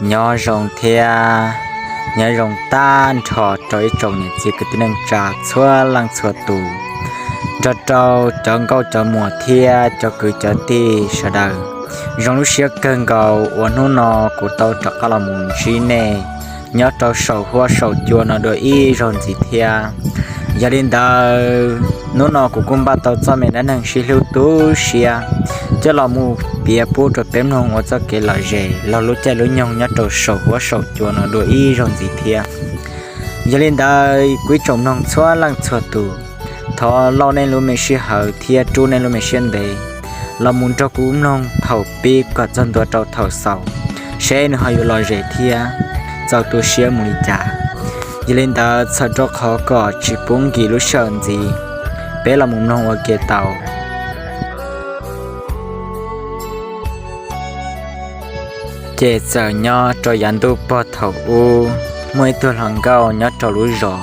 Nyob zoo thiab nyob zoo tag nrho rau ib tsoom niam txiv kwv tij neej tsa txhua leej txhua tus, nrog rau cov nkauj cov muam thiab cov kwv cov tij sawv daws. Zoo lub siab kawg nkaus uas hnub no kuv tau rov qab los mus ntsib nej nyob rau saum huab saum cua no dua ib zaug ntxiv thiab. Yog li ntawd, hnub no kuv kuj npaj tau txoj me dab neeg sib hlub tu siab coj los mus piav pub rau peb mloog ua txoj kev lom zem laug lub caij lub nyoog nyob rau saum huab saum cua no dua ib zaug ntxiv thiab. Yog li ntawd, kuv ib tsoom mloog txhua leej txhua tus, thov lauj nej lub me sij hawm thiab rub nej lub me siab ntev los mus nrog kuv mloog thaum pib kom txog ntua rau thaum xaus, seb nws ho yuav lom zem thiab txaus tu siab mus li cas. Yog li ntawd, txhawm rau qhov kom tsis pub nkim lub sij hawm ntxiv, peb los mus mloog ua ke tau. Ces txawm nyob rau yav ntuj pog thaum ub, muaj ib tug hluas nkauj nyob rau lub zos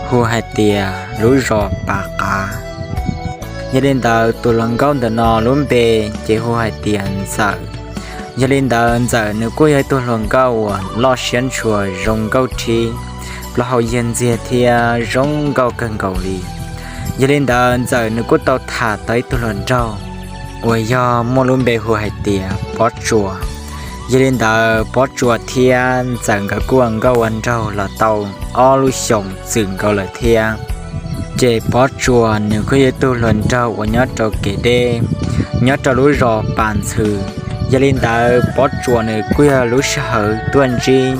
hu hais tias lub zos Pav Qav. Yog li ntawd, tus hluas nkauj ntawm no lub npe ces hu hais tias Ntxawm. Yog li ntawd, Ntxawm nws kuj yog ib tug hluas nkauj uas loj siab ntshua zoo nkauj rhib, plaub hau yag ntxiag thiab zoo nkauj kawg nkaus li. Yog li ntawd, Ntxawm nws kuj tau tham tau ib tug hluas nraug uas yog muaj lub npe hu hais tias Pob Tsuas. Yog li ntawd, Pob Tsuas thiab Ntxawm nkawd kuj ua nkauj ua nraug los tau ob lub xyoos txwm nkaus lawm thiab. Ces Pob Tsuas nws kuj yog ib tug hluas nraug uas nyob rau kev deb, nyob rau lub zos Pas Ntxhw. Yog li ntawd, Pob Tsuas nws kuj yog lub sij hawm tuaj ntsib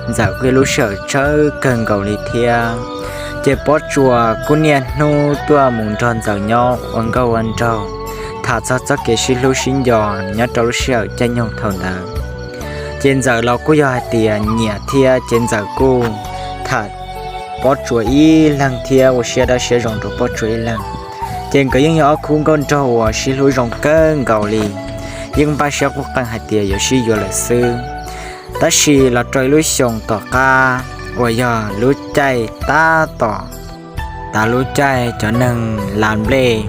Ntxawm kuj yog lub sij hawm tsawg kawg nkaus li thiab. Ces Pob Tsuas kuj niaj hnub tuaj mus nrog Ntxawm nyob ua nkauj ua nraug, tham txog txoj kev sib hlub sib nco nyob rau lub sij hawm caij nyoog thaum ntawd. Ces Ntxawm los kuj yog hais tias nyiam thiab, ces Ntxawm kuj tham Pob Tsuas ib leeg thiab ua siab dawb siab zoo rau Pob Tsuas ib leeg. Ces nkawd yeej yog ob khub nkauj nraug uas sib hlub zoo kawg nkaus li, yeej npaj siab quj qeej hais tias yuav sib yuav lawm xwb. Tab sis los rau ib lub xyoos tom qab uas yog lub caij tab tom tav lub caij cov neeg lav nplej,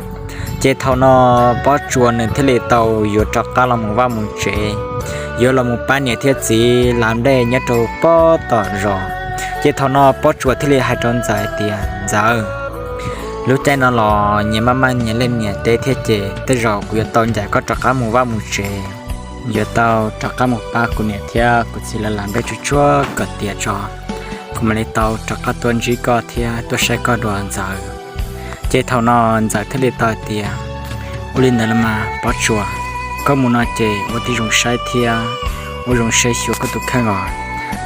ces thaum no Pob Tsuas nws thiaj li tau yuav rov qab los mus vaj mus tsev, yuav los mus pab niam thiab txiv lav nplej nyob rau pob tom zos. Ces thaum no Pob Tsuas thiaj li hais rau Ntxawm hais tias, Ntxawm, lub caij no los nyias maj maj nyias liaj nyias teb thiab, ces tej zaum kuv yuav tau ncaim koj rov qab mus vaj mus tsev, yuav tau rov qab mus pab kuv niam thiab kuv txiv lawv lav nplej tsuag tsuag kom tiav tso, kuv mam li tau rov qab tuaj ntsib koj thiab tuaj saib koj dua, Ntxawm. Ces thaum no Ntxawm thiaj li tau hais tias, Ua li ntawd los mas Pob Tsuas, koj mus no ces ua tib zoo saib thiab ua zoo saib xyuas koj tus kheej os,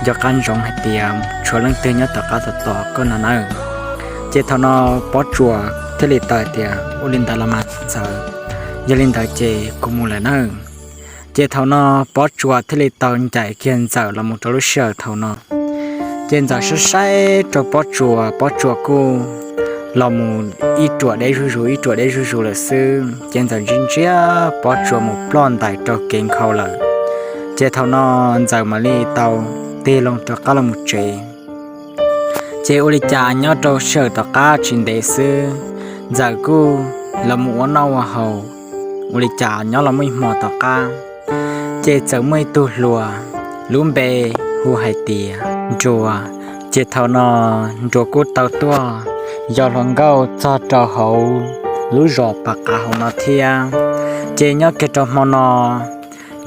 nco qab ntsoov hais tias tshuav leej twg nyob tom qab tom tos koj no nawb. Ces thaum no Pob Tsuas thiaj li tau hais tias, Ua li ntawd los mas Ntxawm, yog li ntawd ces kuv mus lawm nawb. Ces thaum no Pob Tsuas thiaj li tau ncaim kiag Ntxawm los mus rau lub sij hawm thaum no. Ces Ntxawm saib saib rau Pob Tsuas, Pob Tsuas kuj los mus ib ruam deb zuj zus ib ruam deb zuj zus lawm xwb. Ces Ntxawm ntsia ntsia Pob Tsuas mus ploj ntais rau kev nkhaus lawm. Ces thaum no Ntxawm mam li tau tig loo rov qab los mus tsev. Ces ua li cas nyob rau sij hawm tom qab tsis ntev xwb, Ntxawm kuj los mus ua noj ua haus, ua li cas nyob los muaj ib hmo tom qab, ces txawm muaj ib tug hluas lub npe hu hais tias Nruas. Ces thaum no Nruas kuj tau tuaj yos hluas nkauj txog rau hauv lub zos Pas Qav hauv no thiab. Ces nyob kiag rau hmo no,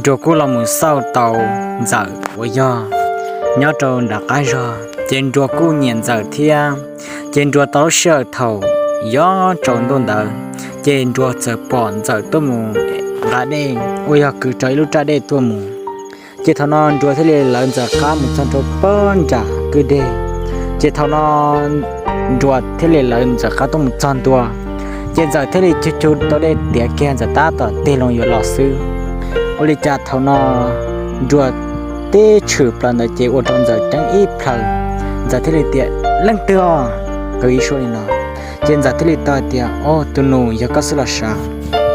Nruas kuj los mus xauj tau Ntxawm uas yog nyob rau nram qab zog, ces Nruas kuj nyiam Ntxawm thiab. Ces Nruas tau lub sij hawm thaum yuav tsaus ntuj ntawd, ces Nruas txawm pom Ntxawm tuaj mus nqa dej uas yog kwv rau ib lub raj dej tuaj mus. Ces thaum no Nruas thiaj li lawv Ntxawm qab mus txog rau pob nram kwj deg. Ces thaum no Nruas thiaj li lawv Ntxawm qab tuaj mus txog ntua, ces Ntxawm thiaj li cug cug tau dej tiav kiag Ntxawm tab tom tig loo yuav los xwb. Ua li cas thaum no Nruas tib tshwm plaws ntawd ces ua rau Ntxawm ceeb ib plhaw. Ntxawm thiaj li tias, Leej twg os? Qw ib suab li no. Ces Ntxawm thiaj li tau hais tias, Au, tus nus, yog koj xwb los sav.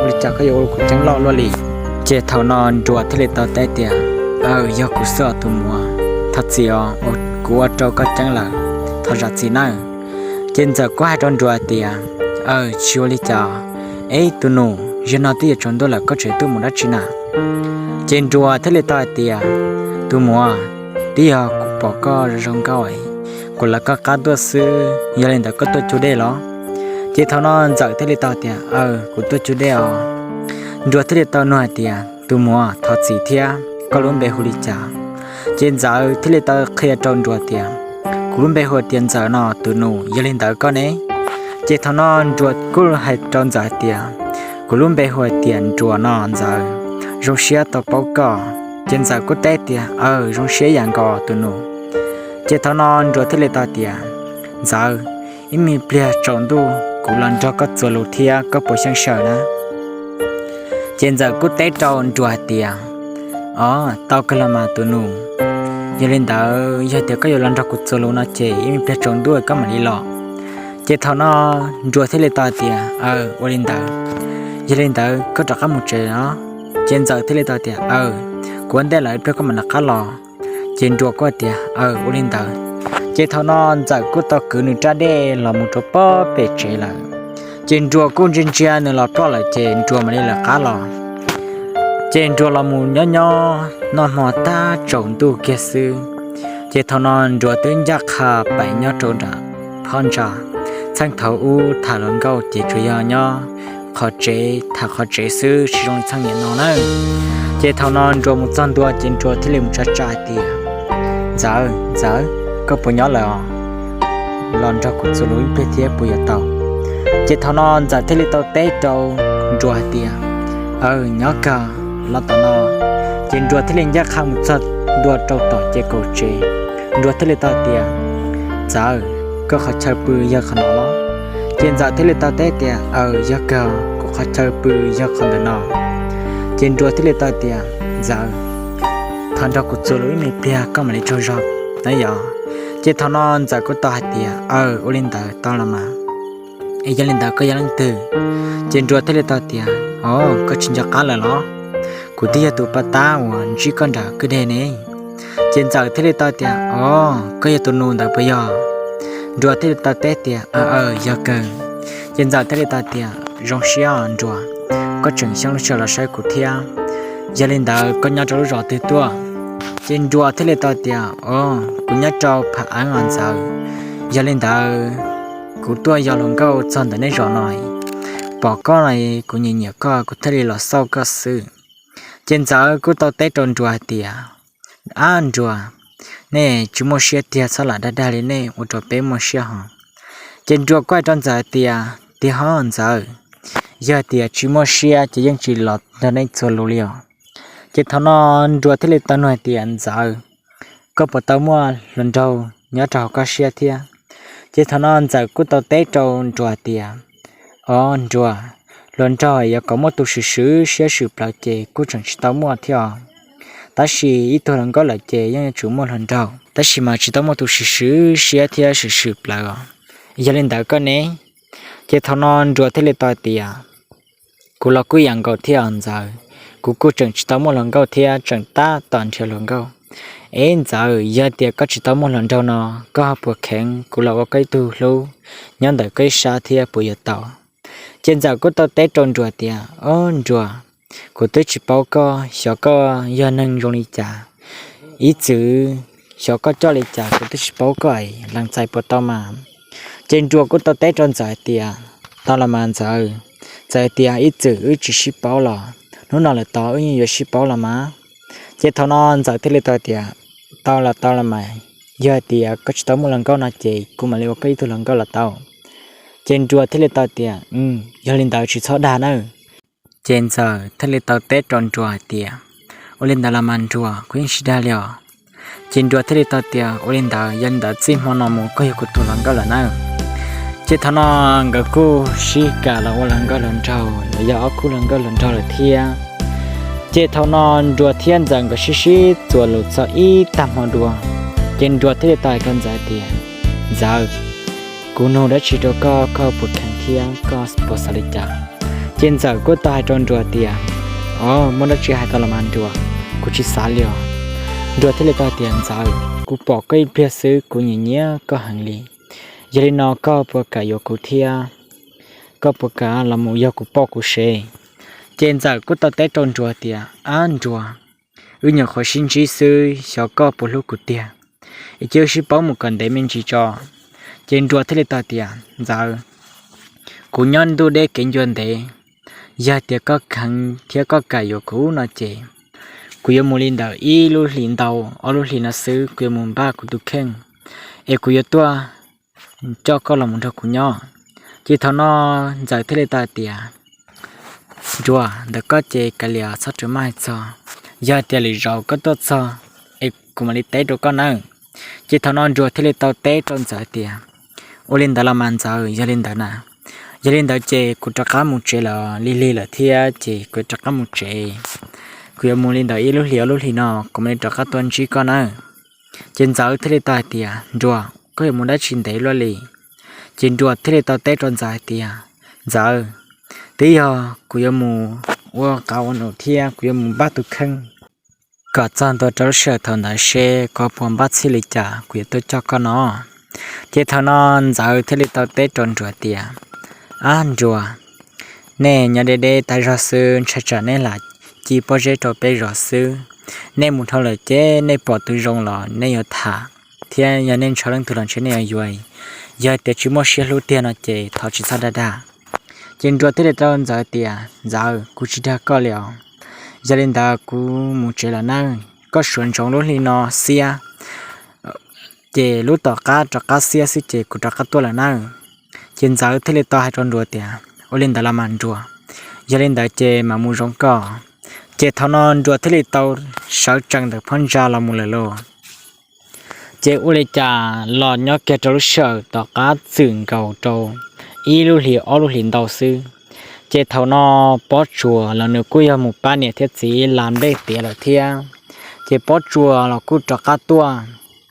Ua li cas koj yuav ua kuv ceeb loj luaj li? Ces thaum no Nruas thiaj li tau teb tias, Aw, yog kuv xwb os tus muam, thov txim os, kuv ua rau koj ceeb lawm, thov zam txim nawb. Ces Ntxawm kuj hais rau Nruas hais tias, Aw, tsis ua li cas. Eb, tus nus, zaum no twb yuav tsaus ntuj lawm koj tseem tuaj mus dab tsi na? Ces Nruas thiaj li tau hais tias, Tus muam, twb yog kuv pom koj zoo zoo nkauj, kuv lawv koj qab tuaj xwb, yog li ntawd koj tuaj cug dej los? Ces thaum no Ntxawm thiaj li tau tias, Aw, kuv tuaj cug dej os. Nruas thiaj li tau nug hais tias, Tus muam, thov txim thiab, koj lub npe hu li cas? Ces Ntxawm thiaj li tau qhia rau Nruas tias, Kuv lub npe hu tias Ntxawm no tus nus, yog li ntawd koj ne? Ces thaum no Nruas kuj hais rau Ntxawm hais tias, Kuv lub npe hu tias Nruas no Ntxawm, zoo siab tau paub koj. Ces Ntxawm kuj teb tias, Aw, zoo siab yam nkaus tus nus. Ces thaum no Nruas thiaj li tau tias, Ntxawm, ib me pliag tsaus ntuj kuv los nrog koj txuas lus thiab, koj puas xyeej sawm na? Ces Ntxawm kuj teb rau Nruas hais tias, Aw, tau kawg los mas tus nus. Yog li ntawd yog tias koj yuav los nrog kuv txuas lus no ces ib me pliag tsaus ntuj koj mam li los. Ces thaum no Nruas thiaj li tau tias, Aw, ua li ntawd. Yog li ntawd koj rov qab mus tsev os. Ces Ntxawm thiaj li tau tias, Aw, kuv ua ntej lawm, ib pliag koj mam rov qab los. Ces Nruas kuj tias, Aw, ua li ntawd. Ces thaum no Ntxawm kuj tau kwv nws rab dej los mus rau pob pem tsev lawm. Ces Nruas kuj ntsia ntsia nws los ploj lawm ces Nruas mam li lawv qab los. Ces Nruas los mus nyob nyob noj hmo tag tsaus ntuj kiag xwb, ces thaum no Nruas twb ncaj qha pais nyob rau nram phab ntsa. Txheej thaum ub tham hluas nkauj ces tsuas yog nyob qhov tsev tham qhov tsev xwb, tsis zoo li txheej niaj no na. Ces thaum no Nruas mus txog ntua ces Nruas thiaj li mus tsa tsa hais tias, Ntxawm, Ntxawm, koj puas nyob lawm os? Los nrog kuv txuas lus ib pliag thiab puas yuav tau? Ces thaum no Ntxawm thiaj li tau teb rau Nruas hais tias, Aw, nyob kawg, los tom no. Ces Nruas thiaj li ncaj qha mus txog ntua rau tom ces kaum tsev. Nruas thiaj li tau tias, Ntxawm, koj qhov chaw pw yog qhov no los? Ces Ntxawm thiaj li tau teb tias, Aw, yog kawg, kuv qhov chaw pw yog qhov ntawm no. Ces Nruas thiaj li tau tias, Ntxawm, thov nrog kuv txuas lus ib me pliag koj mam li tsaug zog na yog. Ces thaum no Ntxawm kuj tau hais tias, Aw, ua li ntawd tau los mas. Es yog li ntawd koj yog leej twg? Ces Nruas thiaj li tau tias, Aw, koj tsis nco qab lawm los? Kuv twb yog tus paj tab uas ntsib koj nram kwj deg ne. Ces Ntxawm thiaj li tau tias, Aw, koj yog tus nus ntawd puas yog? Nruas thiaj li tau teb tias, Aw, aw, yog kawg. Ces Ntxawm thiaj li tau tias, Zoo siab os Nruas, koj tseem xyeej lub sij hawm los saib kuv thiab. Yog li ntawd koj nyob rau lub zos twg tuaj? Ces Nruas thiaj li tau tias, Aw, kuv nyob rau Pham Eeb os Ntxawm. Yog li ntawd kuv tuaj yos hluas nkauj txog ntawm nej zos no, pom koj no kuv nyiam nyiam koj kuv thiaj li los xauj koj xwb. Ces Ntxawm kuj tau teb rau Nruas hais tias, Ab Nruas, nej tsis muaj siab tiag, txhob lam dag dag li, nej ua rau peb muaj siab hos. Ces Nruas kuj hais rau Ntxawm hais tias, Tiag hos Ntxawm, yog tias tsis muaj siab ces yeej tsis los nrog nej txuas lus li os. Ces thaum no Nruas thiaj li tau nug hais tias, Ntxawm, koj puas tau muaj hluas nraug nyob rau hauv koj siab thiab? Ces thaum no Ntxawm kuj tau teb rau Nruas tias, Aw Nruas, hluas nraug yuav kom muaj tus swm swm siab swm plawv ces kuj tseem tsis tau muaj thiab os. Tab sis ib tug hluas nkauj lawm ces yeej yuav tsum muaj hluas nraug, tab sis mas tsis tau muaj tus swm swm siab thiab swm swm plawv os. Yog li ntawd koj ne? Ces thaum no Nruas thiaj li tau tias, Kuv los kuj ib yam nkaus thiab os Ntxawm, kuv kuj tseem tsis tau muaj hluas nkauj thiab tseem tab tom nrhiav hluas nkauj. Es Ntxawm, yog tias koj tsis tau muaj hluas nraug no, koj ho puas kheev kuv los ua koj ib tug hlub nyob ntawm koj ib sab thiab puas yuav tau? Ces Ntxawm kuj tau teb rau Nruas tias, Ob Nruas, kuv twb tsis paub koj, xyov koj yog neeg zoo li cas, ib txwm xyov koj coj li cas kuv twb tsis paub koj, lees txais puas tau mas? Ces Nruas kuj tau teb rau Ntxawm hais tias, Tau los mas Ntxawm, txawm hais tias ib txwm wb tsis sib paub los hnub no lawm tod wb yeej yuav sib paub los mas. Ces thaum no Ntxawm thiaj li tau tias, Tau los tau los mas, yog hais tias koj tsis tau muaj hluas nkauj no ces kuv mam li ua koj ib tug hluas nkauj los tau. Ces Nruas thiaj li tau tias, Yog li ntawd tsis txhob dag nawb. Ces Ntxawm thiaj li tau teb rau Nruas hais tias, Ua li ntawd los mas Nruas, kuv yeej tsis dag li os. Ces Nruas thiaj li tau tias, Ua li ntawd, yog li ntawd txij hmo no mus koj yog kuv tus hluas nkauj lawm nawb. Ces thaum no nkawd kuj sib kam los ua hluas nkauj hluas nraug los yog ob khub hluas nkauj hluas nraug lawm thiab. Ces thaum no Nruas thiab Ntxawm nkawd sib sib txuas lus txog ib tag hmo dua, ces Nruas thiaj li tau hais rau Ntxawm tias, Ntxawm, kuv nug dab tsi rau koj, koj puas kheev thiab koj puas xav li cas? Ces Ntxawm kuj tau hais rau Nruas tias, Aw, muaj dab tsi hais tau los mas Nruas, kuv tsis xav li os. Nruas thiaj li tau tias, Ntxawm, kuv pom koj ib pliag xwb kuv nyiam nyiam koj heev li. Yog li no koj puas kam yuav kuv thiab koj puas kam los mus yog kuv poj kuv sev? Ces Ntxawm kuj tau teb rau Nruas tias, Ab Nruas, wb nyuam qhuav sib ntsib xwb, xyov koj puas hlub kuv tiag, es cia wb sib paub mus kom ntev me ntsis tso. Ces Nruas thiaj li tau tias, Ntxawm, kuv nyob ntuj deb kev ncua ntev, yog tias koj kheev thiab koj kam yuav kuv no ces kuv yuav mus li ntawm ib lub hlis ntau ob lub hlis no xwb, kuv yuav mus npaj kuv tus kheej, es kuv yuav tuaj coj koj los mus nrog kuv nyob. Ces thaum no Ntxawm thiaj li tau tias, Nruas, ntawm koj ces kav liam txhob rawm maj hais txog, yog tias lwm zaus koj tuaj txog es kuv mam li teb rau koj nawb. Ces thaum no Nruas thiaj li tau teb rau Ntxawm tias, Ua li ntawd los mas Ntxawm, yog li ntawd na, yog li ntawd ces kuv rov qab mus tsev lawm, lig lig lawm thiab ces kuv rov qab mus tsev. Kuv yuav mus li ntawm ib lub hlis ob lub hlis no kuv mam li rov qab tuaj ntsib koj nawb. Ces Ntxawm thiaj li tau hais tias, Nruas, koj yuav mus dab tsi ntev luaj li? Ces Nruas thiaj li tau teb rau Ntxawm hais tias, Ntxawm, twb yog kuv yuav mus ua qauv ua num thiab kuv yuav mus npaj tus kheej kom txog ntua rau lub sij hawm thaum ntawd seb kuv puas npaj txhij li cas kuv yuav tuaj coj koj no. Ces thaum no Ntxawm thiaj li tau teb rau Nruas tias, Ab Nruas, nej nyob deb deb tag zog xwb, ntshai tsam nej lam ci pob zeb rau peb zov xwb. Nej mus dhau lawm ces nej pom tus zoo los nej yuav tham, thiab yog nej ntshaw leej twg los ntshe nej yuav yuav. Yog tias tsis muaj siab hlub tiag no ces thov tsis txhob dag dag. Ces Nruas thiaj li tau Ntxawm tias, Ntxawm, kuv tsis dag koj li os. Yog li ntawd kuv mus tsev lawm nawb, koj suav ntsoov lub hli no xiab, ces lub tom qab rov qab xiab xwb ces kuv rov qab tuaj lawm nawb. Ces Ntxawm thiaj li tau hais rau Nruas tias, Ua li ntawd los mas Nruas, yog li ntawd ces mam mus zoo koj. Ces thaum no Nruas thiaj li tau sawv tsees ntawm phab ntsa los mus lawm lauj. Ces ua li cas los nyob kiag rau lub sij hawm tom qab txwm nkaus rau ib lub hlis ob lub hlis ntau xwb, ces thaum no Pob Tsuas los nws kuj yog mus pab niam thiab txiv la nplej tiav lawm thiab. Ces Pob Tsuas los kuj rov qab tuaj,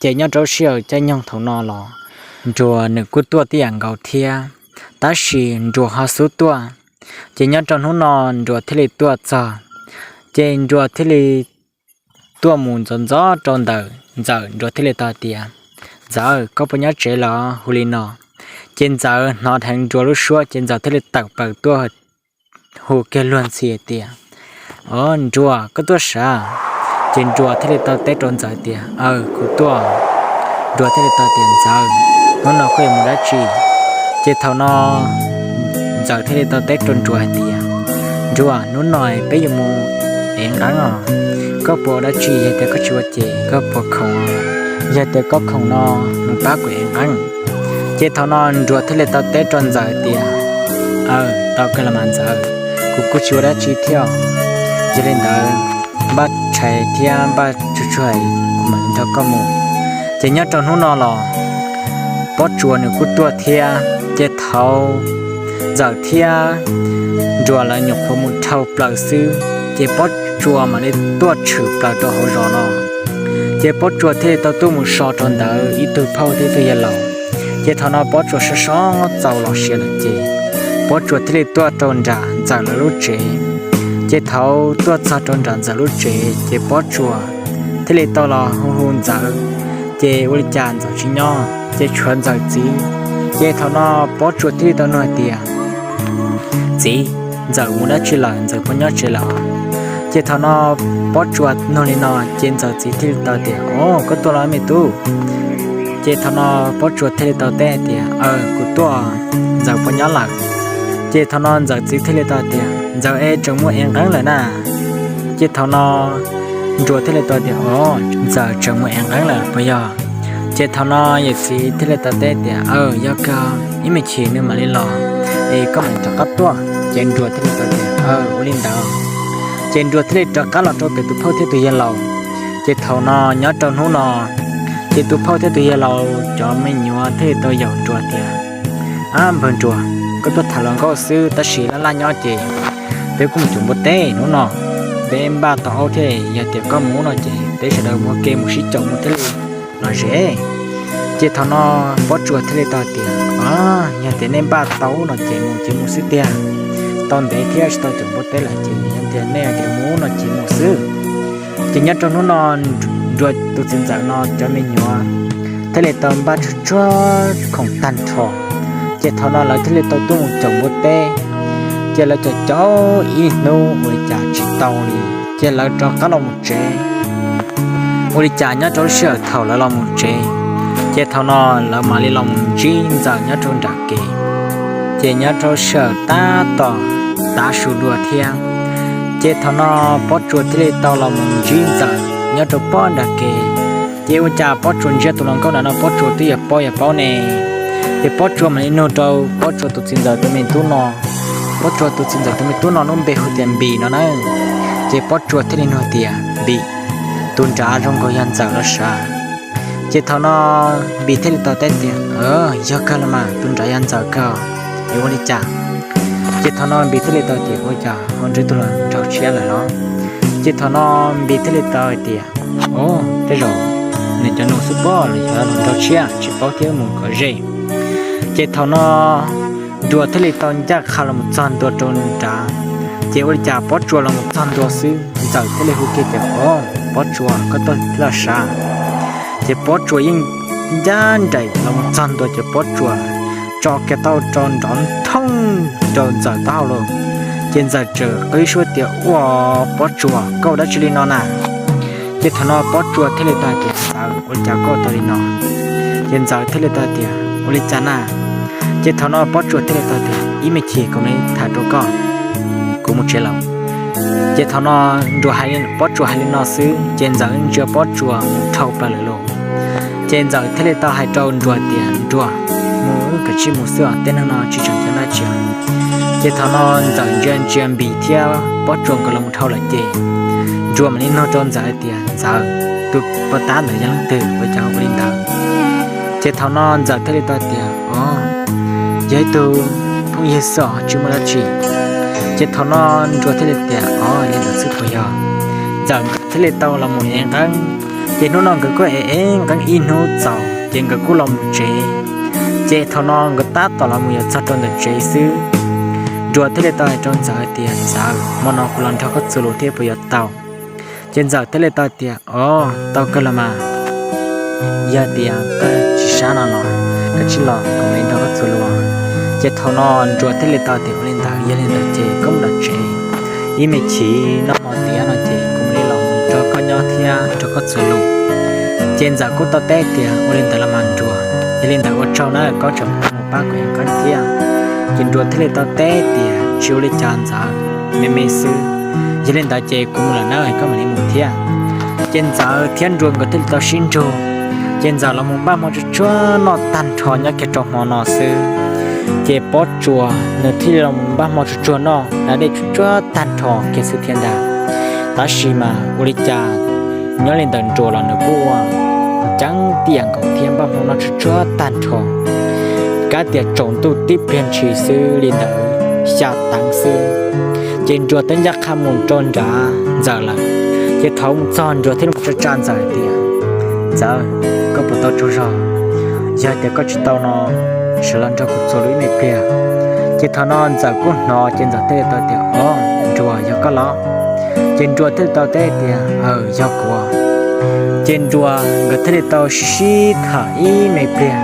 ces nyob rau lub sij hawm caij nyoog thaum no los Nruas nws kuj tuaj tib yam nkaus thiab, tab sis Nruas ho xub tuaj. Ces nyob rau hnub no Nruas thiaj li tuaj txog, ces Nruas thiaj li tuaj mus ntxov ntxov rau ntawm Ntxawm, Nruas thiaj li tau tias, Ntxawm, koj puas nyob tsev los? Hu li no. Ces Ntxawm hnov dheev Nruas lub suab ces Ntxawm thiaj li tawm plaws tuaj hu kiag luag ntxhi tias, Au Nruas, koj tuaj sav? Ces Nruas thiaj li tau teb rau Ntxawm tias, Aw, kuv tuaj. Nruas thiaj li tau tias, Ntxawm, hnub no koj yuav mus dab tsi? Ces thaum no Ntxawm thiaj li tau teb rau Nruas hais tias, Nruas, hnub no peb yuav mus ev nqeeb os. Koj puas ua dab tsi? Yog tias koj tsis ua ces koj puas khoom? Yog tias koj khoom no mus pab kuv ev nqeeb. Ces thaum no Nruas thiaj li tau teb rau Ntxawm tias, Aw, tau kawg los mas Ntxawm, kuv kuj tsis ua dab tsi thiab. Yog li ntawd, npaj tshais thiab npaj tsuag tsuag, kuv mam li nrog koj mus. Ces nyob rau hnub no los Pob Tsuas nws kuj tuaj thiab, ces thaum Ntxawm thiab Nruas lawv nyuam qhuav mus dhau plaws xwb, ces Pob Tsuas mam li tuaj tshwm plaws rau hauv zos no. Ces Pob Tsuas thiaj li tau tuaj mus so rau ntawd ib tug phauj thiab ib tug yawg laus. Ces thaum no Pob Tsuas so so txaus los siav lawm ces Pob Tsuas thiaj li tuaj rau nram Ntxawm lawv lub tsev. Ces thaum tuaj txog rau nram Ntxawm lub tsev ces Pob Tsuas thiaj li tau los hu hu Ntxawm, ces ua li cas Ntxawm tsis nyob ces tshuav Ntxawm txiv. Ces thaum no Pob Tsuas thiaj li tau nug hais tias, Txiv, Ntxawm mus dab tsi lawm? Ntxawm puas nyob tsev lawm? Ces thaum no Pob Tsuas nug li no ces Ntxawm txiv thiaj li tau tias, Au, koj tuaj los me tub? Ces thaum no Pob Tsuas thiaj li tau teb hais tias, Aw, kuv tuaj, Ntxawm puas nyob lawm? Ces thaum no Ntxawm txiv thiaj li tau tias, Ntxawm es tseem mus ev nqeeb lawm na. Ces thaum no Nruas thiaj li tau tias, Au, Ntxawm tseem mus ev nqeeb lawm puas yog? Ces thaum no yawm txiv thiaj li tau teb tias, Aw, yog kawg, ib me chim nws mam li los es koj mam rov qab tuaj. Ces Nruas thiaj li tau tias, Aw, ua li ntawd. Ces Nruas thiaj li rov qab los rau pem tus phauj thiab tus yawg laus. Ces thaum no nyob rau hnub no ces tus phauj thiab tus yawg laus cov me nyuam thiaj li tau yaum Nruas tias, Ab npawg Nruas, koj tuaj tham hluas nkauj xwb tab sis laj laj nyob ces peb kuj mus caum npua teb hnub no, peb npaj tau aub thiab, yog tias koj mus no ces peb sawv daws ua ke mus sib caum mus thiaj li lom zem. Ces thaum no Pob Tsuas thiaj li tau tias, Yog tias nej npaj tau no ces mus ces mus xwb tiag, tau ntev thiab tsis tau caum npua teb lawm ces yog tias nej tias mus no ces mus xwb. Ces nyob rau hnub no Nruas tus txiv Ntxawm no cov me nyuam thiaj li tau npaj tsuag tsuag khoom tag nrho. Ces thaum no lawv thiaj li tau tuaj mus caum npua teb. Ces lawv caum caum ib hnub ua li cas tsis tau li, ces lawv rov qab los mus tsev. ua li cas nyob rau lub sij hawm thaum lawv los mus tsev, ces thaum no lawv mam li los mus ntsib Ntxawm nyob rau nram kev. Ces nyob rau sij hawm tab tom tav su dua thiab, ces thaum no Pob Tsuas thiaj li tau los mus ntsib Ntxawm nyob rau pob nram kev. Ces ua cas Pob Tsuas ntsia tus hluas nkauj ntawm no Pob Tsuas twb yuav paub yuav paub ne. Ces Pob Tsuas mam li nug rau Pob Tsuas tus txiv ntxawm tus me tub no, Pob Tsuas tus txiv ntxawm tus me tub no lub npe hu tias Npis no na. Ces Pob Tsuas thiaj li nug tias, Npis, tus nrad zoo nkaus yog Ntxawm los sav? Ces thaum no Npis thiaj li tau teb tias, Yog kawg los mas, tus nrad yog Ntxawm kawg, yuav ua li cas? Ces thaum no Npis thiaj li tau tias, Ua cas ho ntsib tus hluas nraug tshiab lawm los? Ces thaum no Npis thiaj li tau hais tias, Au, tej zaum nws cov nus xwb pob, los yog hluas nraug tshiab tsis paub thiab, mus kom ze. Ces thaum no Nruas thiaj li tau ncaj qha los mus txog ntua rau nrad. Ces ua li cas Pob Tsuas los mus txog ntua xwb, Ntxawm thiaj li hu kiag tias, Au, Pob Tsuas, koj tuaj los sav? Ces Pob Tsuas yeej ncaj nraim los mus txog ntua ces Pob Tsuas tso kiag taub hau rau nrov nthoob rau Ntxawm taub hau lawm. Ces Ntxawm txawm qw suab tias, Ua, Pob Tsuas, koj ua dab tsi li no na? Ces thaum no Pob Tsuas thiaj li tau hais tias, Ntxawm, ua li cas koj tau li no? Ces Ntxawm thiaj li tau hais tias, Ua li cas na? Ces thaum no Pob Tsuas thiaj li tau tias, Ib me chim kuv mam li tham rau koj, kuv mus tsev lawm. Ces thaum no Nruas, Pob Tsuas hais li no xwb ces Ntxawm ntsia Pob Tsuas mus dhau plaws lawm lauj. Ces Ntxawm thiaj li tau hais rau Nruas tias, Nruas, mus wb kav tsij mus xwb os, tej neeg no tsis tseem ceeb dab tsi. Ces thaum no Ntxawm ntsia ntsia Npis thiab Pob Tsuas nkawd los mus dhau lawm ces Nruas mam li nug rau Ntxawm hais tias, Ntxawm, tus pov tab ntawd yog leej twg, ua cas ua li ntawd? Ces thaum no Ntxawm thiaj li tau tias, Au, yog ib tug phooj ywg xwb os, tsis muaj dab tsi. Ces thaum no Nruas thiaj li tias, Au, li ntawd xwb puas yog? Ntxawm thiaj li tau los mus ev nqeeb. Ces hnub no nkawd kuj ev ev nqeeb ib hnub txaus ces nkawd kuj los mus tsev. Ces thaum no nkawd tab tom los mus yuav txog rau ntawm tsev xwb, Nruas thiaj li tau hais rau Ntxawm hais tias, Ntxawm, hmo no kuv los nrog koj txuas lus thiab puas yuav tau? Ces Ntxawm thiaj li tau tias, Au, tau kawg los mas, yog tias koj tsis sab no los koj cia li los kuv mam li nrog koj txuas lus. Ces thaum no Nruas thiaj li tau tias, Ua li ntawd, yog li ntawd ces koj mus tom tsev, ib me chim noj hmo tiav no ces kuv mam li los nrog koj nyob thiab nrog koj txuas lus. Ces Ntxawm kuj tau teb tias, Ua li ntawd los mas Nruas, yog li ntawd ua tsaug na, koj tseem mus pab kuv ev nqeeb thiab. Ces Nruas thiaj li tau teb tias, Tsis ua li cas Ntxawm, me me xwb. Yog li ntawd ces kuv mus lawm na, koj mam li mus thiab. Ces Ntxawm thiab Nruas nkawd thiaj li tau sib nrug, ces Ntxawm los mus npaj hmo tsuag tsuag noj tag nrho nyob kiag rau hmo no xwb. Ces Pob Tsuas nws thiaj li los mus npaj hmo tsuag tsuag noj hnav dej tsuag tsuag tag nrho kiag xwb thiab ntag. Tab sis mas ua li cas nyob li ntawd Nruas los nws kuj ua ceeb tiam nkaus thiab npaj hmo noj tsuag tsuag tag nrho. Kav tias tsaus ntuj tib pliag ntshis xwb li ntawd, xya teev xwb, ces Nruas twb ncaj qha mus rau nrad Ntxawm lawm. Ces thaum mus txog Nruas thiaj li mus tsa tsa Ntxawm hais tias, Ntxawm, koj puas tau tsaug zog? Yog tias koj tsis tau no, sawv los nrog kuv txuas lus ib me pliag. Ces thaum no Ntxawm kuj hnov ces Ntxawm thiaj li tau tias, Au, Nruas, yog koj los? Ces Nruas thiaj li tau teb tias, Aws, yog kuv. Ces Nruas nkawd thiaj li tau sib tham ib me pliag.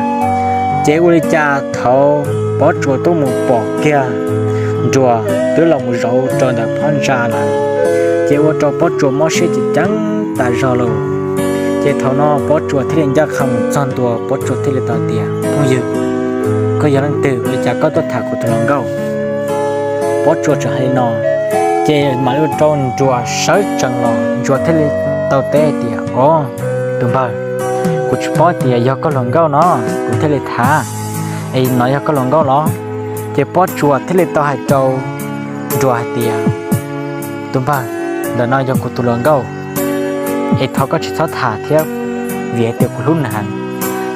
Ces ua li cas thaum Pob Tsuas tuaj mus pom kiag Nruas twb los mus zauv rau ntawm phab ntsa lawm, ces ua rau Pob Tsuas mob siab ceev ceev tas zog lauj. Ces thaum no Pob Tsuas thiaj li ncaj qha mus txog ntua, Pob Tsuas thiaj li tau tias, Phooj ywg, koj yog leej twg, ua li cas koj tuaj tham kuv tus hluas nkauj? Pob Tsuas tseem hais li no, ces mam li ua rau Nruas sawv tsees los, Nruas thiaj li tau teb tias, Au, tus npawg, kuv tsis paub tias yog koj hluas nkauj no, kuv thiaj li tham, es no yog koj hluas nkauj los? Ces Pob Tsuas thiaj li tau hais rau Nruas hais tias, Tus npawg, ntawm no yog kuv tus hluas nkauj, es thov koj tsis txhob tham thiab, vim hais tias kuv hlub nws heev.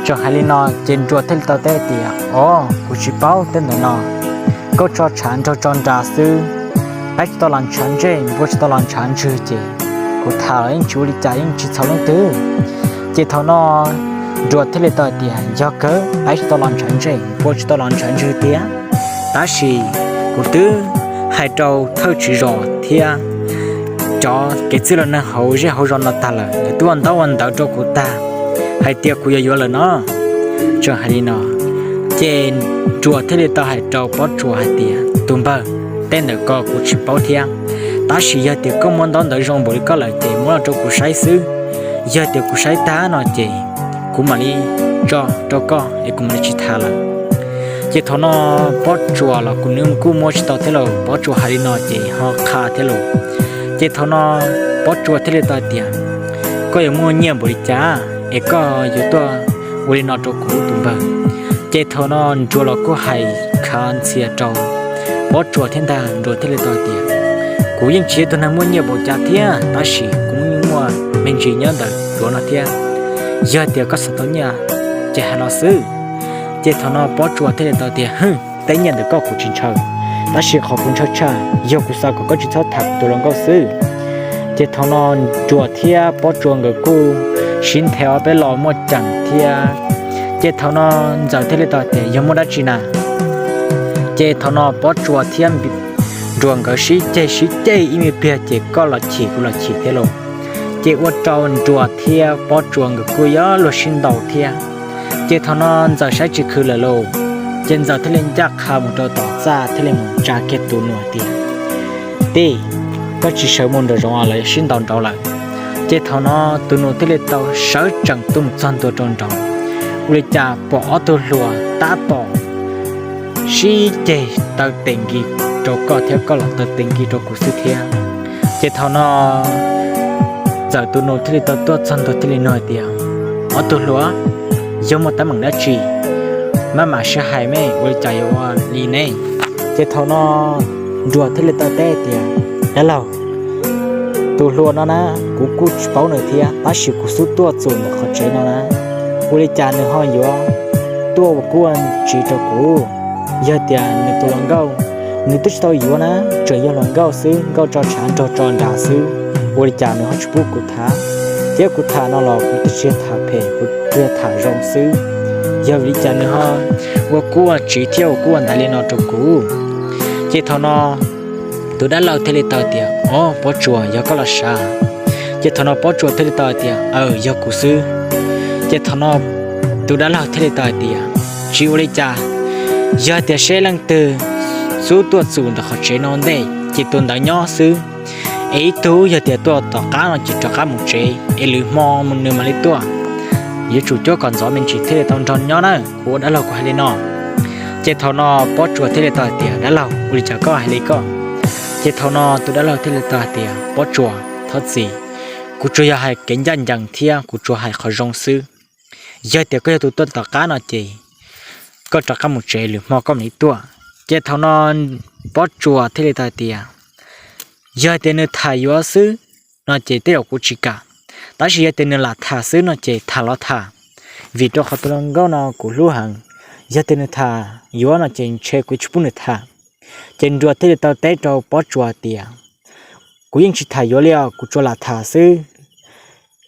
Tseem hais li no ces Nruas thiaj li tau teb tias, Au, kuv tsis paub tej ntawm no, koj tso tshav nraug tso nra xwb, peb tsis tau los ntshav ntsej, npua tsis tau los ntshav ntswg, ces kuv tham los yeej tsis ua li cas, yeej tsis txhaum leej twg. Ces thaum no Nruas thiaj li tau hais tias, Yog kawg, peb tsis tau los ntshav ntsej, npua tsis tau los ntshav ntswg tiag, tab sis kuv twb hais rau thawj tswv zos thiab cov kev txwj laus neeg hauv zej hauv zos no tag lawm, lawv twb ua ntaub ua ntawv rau kuv tag hais tias kuv yuav yuav lawm no. Tseem hais li no, ces Nruas thiaj li tau hais rau Pob Tsuas hais tias, Tus npawg, tej ntawm ko kuv tsis paub thiab, tab sis yog tias koj muab ntaub ntawv zoo npaum li koj lawm ces muab los rau kuv saib xwb. yog tias kuv saib tag no ces kuv mam li tso rau koj es kuv mam li tsis tham lawm. Ces thaum no Pob Tsuas los kuv nws kuj muab tsis tau thiab lauj, Pob Tsuas hais li no ces ho qha thiab lauj. Ces thaum no Pob Tsuas thiaj li tau hais tias, koj yuav muaj nyiaj npaum li cas es koj yuav tuaj ua li no rau kuv tus npawg? Ces thaum no Nruas los kuj hais khav ntxhias rau Pob Tsuas thiab ntag, Nruas thiaj li tau hais tias, kuv yeej tsis yog tus neeg muaj nyiaj npaum cas thiab, tab sis kuv yeej muaj me ntsis nyob ntawm duav no thiab. Yog tias koj xav tau nyiaj ces hais los xwb. Ces thaum no Pob Tsuas thiaj li tau tias, hwj, tej nyiaj ntawm koj kuv tsis ntshaw, tab sis qhov kuv ntshaw tshaj yog kuv xav kom koj tsis txhob tham kuv tus hluas nkauj xwb. Ces thaum no Nruas thiab Pob Tsuas nkawd kuj sib nthe ob peb los muaj ceem thiab. Ces thaum no Ntxawm thiaj li tau tias, yog muaj dab tsi na? Ces thaum no Pob Tsuas thiab Nruas nkawd sib ceg sib ceg ib me pliag ces koj los chim kuv los chim thiab lauj. Ces ua rau Nruas thiab Pob Tsuas nkawd kuj yuav luag sib ntaus thiab. Ces thaum no Ntxawm saib tsis khwv lawm lauj, ces Ntxawm thiaj li ncaj qha mus rau tom txaj thiaj li mus tsa kiag tus nus tias, tij, koj tsis sawv mus nraum zoov los yog sib ntaus nraud lawm? Ces thaum no tus nus thiaj li tau sawv tsees tuaj mus txog ntua rau nraud, ua li cas pom ob tug hluas tab tom sib ceg taw tes nkis rau koj thiab koj los taw tes nkis rau kuv xwb thiab. Ces thaum no Ntxawm tus nus thiaj li tau tuaj txog ntua thiaj li nug hais tias, ob tug hluas, yog muaj teeb meem dab tsi? Maj mam sib hais me, ua li cas yuav ua li ne? Ces thaum no Nruas thiaj li tau teb tias, dab laug, tus hluas no na, kuv kuj tsis paub nws thiab, tab sis kuv xub tuaj txum ntawm qhov tsev no na, ua li cas nws ho yuav tuaj ua kub ua tsiv rau kuv? Yog tias nws tus hluas nkauj, nws twb tsis tau yuav na, tseem yog hluas nkauj xwb, nkauj tso tshav nraug tso nrag xwb, ua li cas nws ho tsis pub kuv tham? Thiab kuv tham no los kuv twb tsis yog tham phem, kuv tsuas yog tham zoo xwb, yog vim li cas nws ho ua kub ua tsiv thiab ua kub ua ntaiv li no rau kuv? Ces thaum no tus dab laug thiaj li tau tias, o, Pob Tsuas, yog koj los sav? Ces thaum no Pob Tsuas thiaj li tau hais tias, aw, yog kuv xwb. Ces thaum no tus dab laug thiaj li tau hais tias, tsis ua li cas, yog tias seb leej twg xub tuaj txum ntawm qhov tsev no ntej ces tus ntawd nyob xwb, es ib tug yog tias tuaj tom qab no ces rov qab mus tsev, es lwm hmo nws mam li tuaj. Yuav tsum cuab kom ntxov me ntsis thiaj li tau nrog nyob na, kuv ua dab laug kuv hais li no. Ces thaum no Pob Tsuas thiaj li tau hais tias, dab laug, ua li cas koj hais li koj? Ces thaum no tus dab laug thiaj li tau hais tias, Pob Tsuas, thov txim, kuv tsuas yog hais kev ncaj ncees thiab kuv tsuas hais qhov zoo xwb. Yog tias koj yog tus tuaj tom qab no ces koj rov qab mus tsev, lwm hmo koj mam li tuaj. Ces thaum no Pob Tsuas thiaj li tau hais tias, yog tias nws tham yuav xwb no ces tej zaum kuv tsis kam, tab sis yog tias nws lam tham xwb no ces tham los tham, vim rau qhov tus hluas nkauj no kuv hlub heev. Yog tias nws tham yuav no ces ntshe kuv tsis pub nws tham. Ces Nruas thiaj li tau teb rau Pob Tsuas tias, kuv yeej tsis tham yuav li os, kuv tsuas lam tham xwb,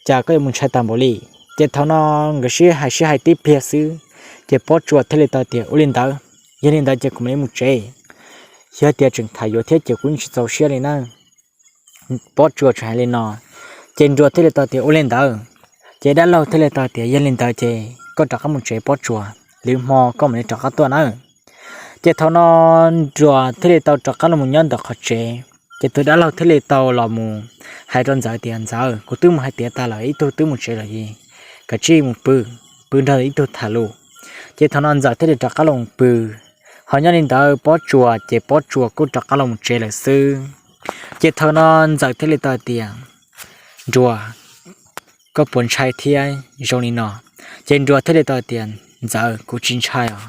cas koj yuav mus ntshai tag npaum li? Ces thaum no nkawd sib hais sib hais tib pliag xwb, ces Pob Tsuas thiaj li tau tias, ua li ntawd, yog li ntawd ces kuv mam li mus tsev. Yog tias tseem tham yuav thiab ces kuv yeej tsis txaus siab li na. Pob Tsuas tseem hais li no, ces Nruas thiaj li tau tias, ua li ntawd. Ces dab laug thiaj li tau tias, yog li ntawd ces koj rov qab mus tsev Pob Tsuas, lwm hmo koj mam li rov qab tuaj nawb. Ces thaum no Nruas thiaj li tau rov qab los mus nyob ntawm qhov tsev. Ces tus dab laug thiaj li tau los mus hais rau Ntxawm tias, Ntxawm, kuv twb mus hais tiav tas lawm, ib tug twb mus tsev lawm, kav tsij mus pw, pw nrog ib tug tham lus. Ces thaum no Ntxawm thiaj li rov qab los mus pw. Ho nyob li ntawd Pob Tsuas ces Pob Tsuas kuj rov qab los mus tsev lawm xwb. Ces thaum no Ntxawm thiaj li tau tias, Nruas, koj puas ntshai thiab zoo li no? Ces Nruas thiaj li tau tias, Ntxawm, kuv tsis ntshai os.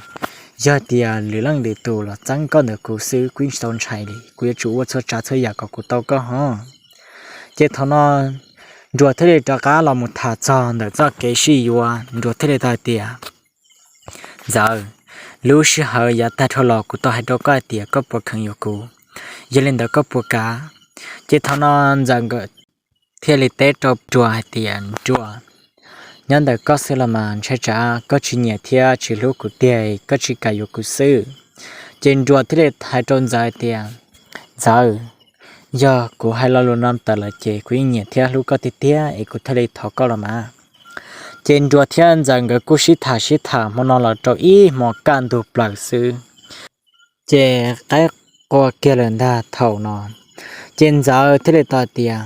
Yog tias lwm leej lwm tus los txeeb koj ntawm kuv xwb kuv yeej tsis tau ntshai li, kuv yuav tsum ua txhua tsav txhua yam kom kuv tau koj ho. Ces thaum no Nruas thiaj li rov qab los mus tham txog ntawm txoj kev sib yuav, Nruas thiaj li tau hais tias, Ntxawm, lub sij hawm yav tag dhau los kuv tau hais rau koj hais tias koj puas kheev yuav kuv, yog li ntawd koj puas kam? Ces thaum no Ntxawm nkawd thiaj li teb rau Nruas hais tias, Nruas, nyob ntawm koj xwb los mas ntshai tsam koj tsis nyiam thiab tsis hlub kuv tiag, koj tsis kam yuav kuv xwb. Ces Nruas thiaj li hais rau Ntxawm hais tias, Ntxawm, yog kuv hais lo lus no tawm lawm ces kuv yeej nyiam thiab hlub koj tiag tiag es kuv thiaj li thov koj los mas. Ces Nruas thiab Ntxawm nkawd kuj sib tham sib tham hmo no los rau ib hmo kaj ntug plaws xwb. Ces qaib qua kiag lawm ntag thaum no. Ces Ntxawm thiaj li tau tias,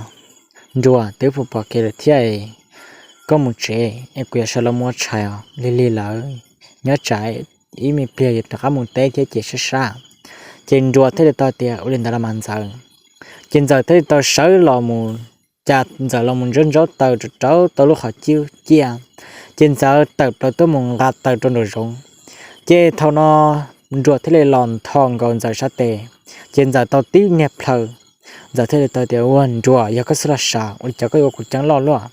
Nruas, twb pom kev lawm thiab es koj mus tsev es kuv yuav sawv los ua tshais os, lig lig lawm, nyob tsam ib me pliag yuav rov qab mus teb thiab ces sab sab. Ces Nruas thiaj li tau tias, Ua li ntawd los mas Ntxawm. Ces Ntxawm thiaj li tau sawv los mus, cas Ntxawm los mus ntsaub ntsaub taws rau rau tau lub qhov cub ciaj, ces Ntxawm tawm plaws tuaj mus nqa taws rau nraum zoov. Ces thaum no Nruas thiaj li los ntho nkaus Ntxawm sab tes, ces Ntxawm tau tib niag plhaw. Ntxawm thiaj li tau tias, Ua Nruas, yog koj xub los sav, ua li cas koj yuav kuv ceeb loj luaj?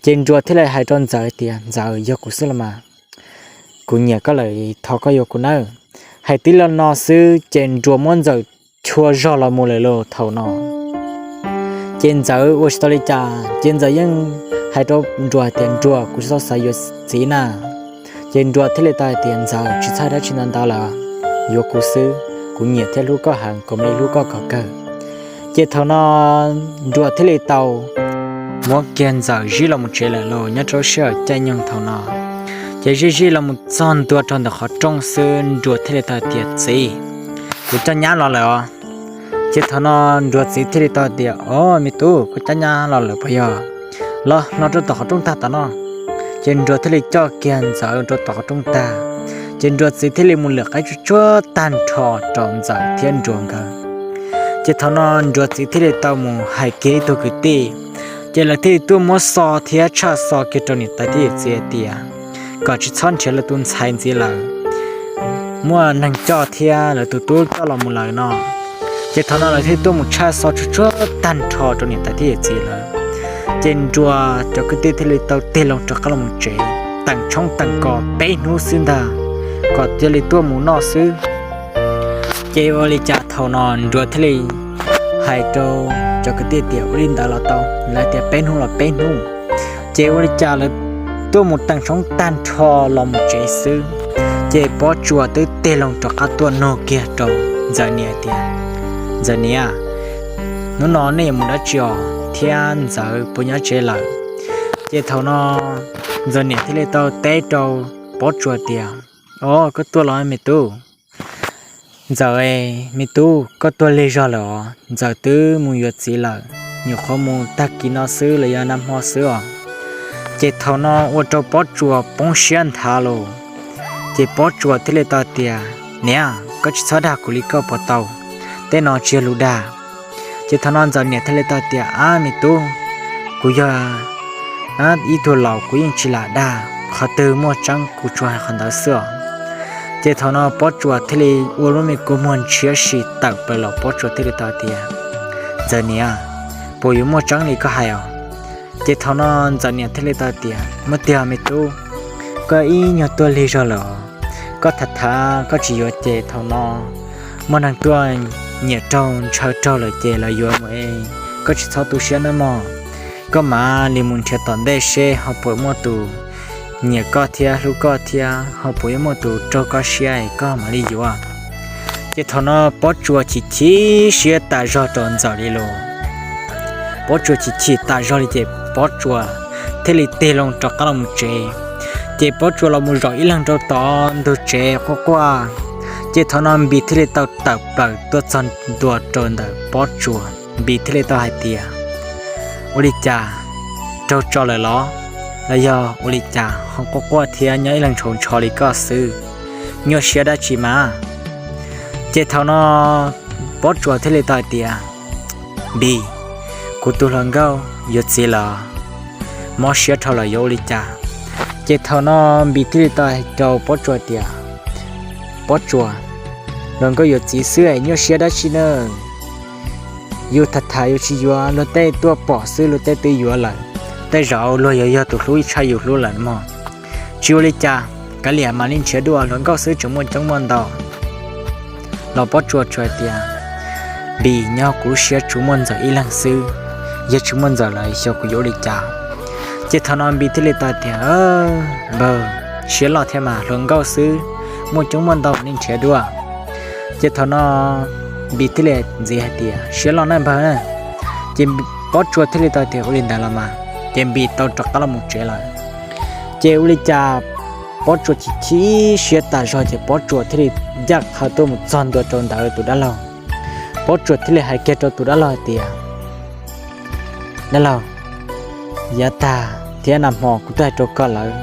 Ces Nruas thiaj li hais rau Ntxawm tias, Ntxawm, yog kuv xwb los mas, kuv nyiam koj lawm, thov koj yuav kuv nawb. Hais tib lo no xwb ces Nruas muab Ntxawm chua zog los mus lawm lauj thaum no. Ces Ntxawm ua tsis tau li cas, ces Ntxawm yeej hais rau Nruas tias, Nruas, kuv tsis txhob xav yuav txiv na. Ces Nruas thiaj li tau hais tias, Ntxawm, tsis txhob dab tsi ntau ntau lawm, yuav kuv xwb, kuv nyiam thiab hlub koj heev, kuv mam li hlub koj kom kawg. Ces thaum no Nruas thiaj li tau muab kiag Ntxawm zib los mus tsev lawm lauj. Nyob rau lub sij hawm caij nyoog thaum no, ces zij zij los mus txog ntua rau ntawm qhov rooj xwb, Nruas thiaj li tau tias, Txiv, kuv coj nyab los lawm os. Ces thaum no Nruas txiv thiaj li tau tias, Au, me tub, koj coj nyab los lawm puas yog? Los, los rau tom qhov rooj tag tom no. Ces Nruas thiaj li coj kiag Ntxawm rau tom qhov rooj tag, ces Nruas txiv thiaj li mus lwm qaib tsuag tsuag tag nrho rau Ntxawm thiab Nruas nkawd. Ces thaum no Nruas txiv thiaj li tau mus hais kiag ib tug kwv tij, ces lawv thiaj li tuaj muab xo thiab tshaj xo kiag rau niam tais thiab yawm txiv hais tias kom tsis txhob nrhiav lawv tus ntxhais ntxiv lawm, muaj neeg coj thiab lawv tus tub coj los mus lawm no. Ces thaum no lawv thiaj tuaj mus tshaj xo tsuag tsuag tag nrho rau niam tais thiab yawm txiv lawm. Ces Nruas cov kwv tij thiaj li tau tig loo rov qab los mus tsev, teem tshoob teem kos peb hnub xwb ntag, kom cia li tuaj mus noj xwb. Ces ua li cas thaum no Nruas thiaj li hais rau cov kwv tij tias, Ua li ntawd los tau, lawv tias peb hnub los peb hnub. Ces ua li cas lawv tuaj mus teem tshoob tag nrho los mus tsev xwb, ces Pob Tsuas twb tig loo rov qab tuaj nug kiag rau Ntxawm niam tias, Ntxawm niam, hnub no nej yuav mus dab tsi os thiab Ntxawm puas nyob tsev lawm? Ces thaum no Ntxawm niam thiaj li tau teb rau Pob Tsuas tias, Au, koj tuaj los me tub? Ntxawm, me tub, koj tuaj lig zog lawm os. Ntxawm twb mus yuav txiv lawm, nyuam qhuav mus tag kis no xwb los yog nag hmo xwb os. Ces thaum no ua rau Pob Tsuas poob siab nthav los, ces Pob Tsuas thiaj li tau tias, Niam, koj tsis txhob dag kuv li koj puas tau? Tej no tsis yog lus dag. Ces thaum no Ntxawm niam thiaj li tau tias, Ab me tub, kuv yog ib tug laus kuv yeej tsis lam dag, qhov twg muaj tseeb kuv tsuas hais qhov ntawd xwb os. Ces thaum no Pob Tsuas thiaj li ua lub me kua muag ntshiab si tawm plaws los, Pob Tsuas thiaj li tau tias, Ntxawm niam, puas yuav muaj tseeb li koj hais os? Ces thaum no Ntxawm niam thiaj li tau tias, Muaj tiag me tub, koj ib nyuag tuaj lig zog lawm os. Koj tham tham koj tsis yuav ces thaum no muaj neeg tuaj nyiam raug ntshaw raug lawm ces lawv yuav mus es koj tsis txhob tu siab nawb mog. Koj mam li mus nrhiav tom ntej seb ho puas muaj tus nyiam koj thiab hlub koj thiab ho puas yuav muaj tus raug koj siab es koj mam li yuav. Ces thaum no Pob Tsuas chim chim siab tas zog rau Ntxawm li los. Pob Tsuas chim chim tas zog li ces Pob Tsuas thiaj li tig loo rov qab los mus tsev. Ces Pob Tsuas los mus zaum ib leeg rau tom ntug tsev quaj quaj. Ces thaum no Npis thiaj li tau tawm plaws tuaj txog ntua rau ntawm Pob Tsuas, Npis thiaj li tau hais tias, Ua li cas, raug tso lawm los? Los yog ua li cas ho quaj quaj thiab nyob ib leeg ntshaus ntsho li koj xwb? Nyuaj siab dab tsi mas? Ces thaum no Pob Tsuas thiaj li tau hais tias, Npis, kuv tus hluas nkauj yuav txiv lawm, mob siab dhau lawm yuav ua li cas? Ces thaum no Npis thiaj li tau hais rau Pob Tsuas tias, Pob Tsuas, hluas nkauj yuav txiv xwb es nyuaj siab dab tsi na? Yus tham tham yus tsis yuav, luag tej tuaj pom xwb luag tej twb yuav lawm. Tej zaum luag yuav yog tus hlub ib tshaj yus hlub lawm mog. Tsis ua li cas, kav liam mam li nrhiav dua, hluas nkauj xwb tseem muaj coob muaj ntau. Los Pob Tsuas tsuas hais tias, Npis, nyob kuv lub siab tsuas muaj Ntxawm ib leeg xwb, yog tsis muaj Ntxawm lawm xyov kuv yuav ua li cas. Ces thaum no Npis thiaj li tau tias, Npawg, siab loj thiab mas, hluas nkauj xwb muaj coob muaj ntau mam li nrhiav dua. Ces thaum no Npis thiaj li ntxiv hais tias, Siab loj nawb npawg na. Ces Pob Tsuas thiaj li tau tias, Ua li ntawd los mas. Ces Npis tau rov qab los mus tsev lawm. Ces ua li cas Pob Tsuas chim chim siab tas zog ces Pob Tsuas thiaj li ncaj qha tuaj mus txog ntua rau ntawm tus dab laug. Pob Tsuas thiaj li hais kiag rau tus dab laug hais tias, Dab laug, yav tag thiab nag hmo kuv twb hais rau koj lawm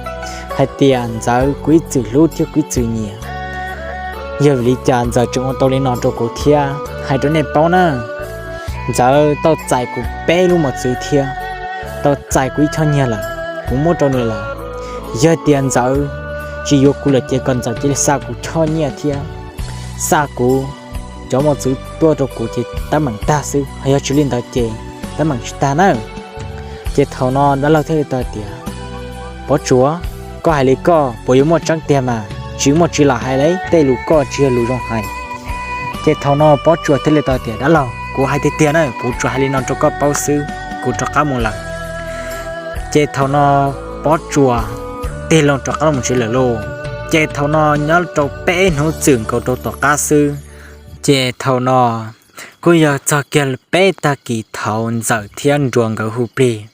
hais tias Ntxawm kuv ib txwm hlub thiab kuv ib txwm nyiam. Yog vim li cas Ntxawm tseem ua tau li no rau kuv thiab? Hais rau nej paub na, Ntxawm tau txais kuv peb lub mos txwv thiab tau txais kuv ib choj nyiaj lawm, kuv muab rau nws lawm. Yog tias Ntxawm tsis yuav kuv lawm ces kom Ntxawm cia li xa kuv choj nyiaj thiab xa kuv cov mos txwv tuaj rau kuv ces teeb meem tag xwb, ho yog tsis li ntawd ces teeb meem tsis tag na. Ces thaum no dab laug thiaj li tau tias, Pob Tsuas, koj hais li koj puas yuav muaj tseeb tiag mas? Tsis muaj tsis lam hais li, tej lus koj tsis yog lus zoo hais. Ces thaum no Pob Tsuas thiaj li tau tias, Dab laug, kuv hais tiag tiag na, kuv tsuas hais li no rau koj paub xwb, kuv rov qab mus lawm. Ces thaum no Pob Tsuas tig loo rov qab los tsev lawm lauj. Ces thaum no nyob rau peb hnub txwm nkaus rau tom qab xwb, ces thaum no kuj yog txog kiag peb tag kis thaum Ntxawm thiab Nruas nkawd hu plig.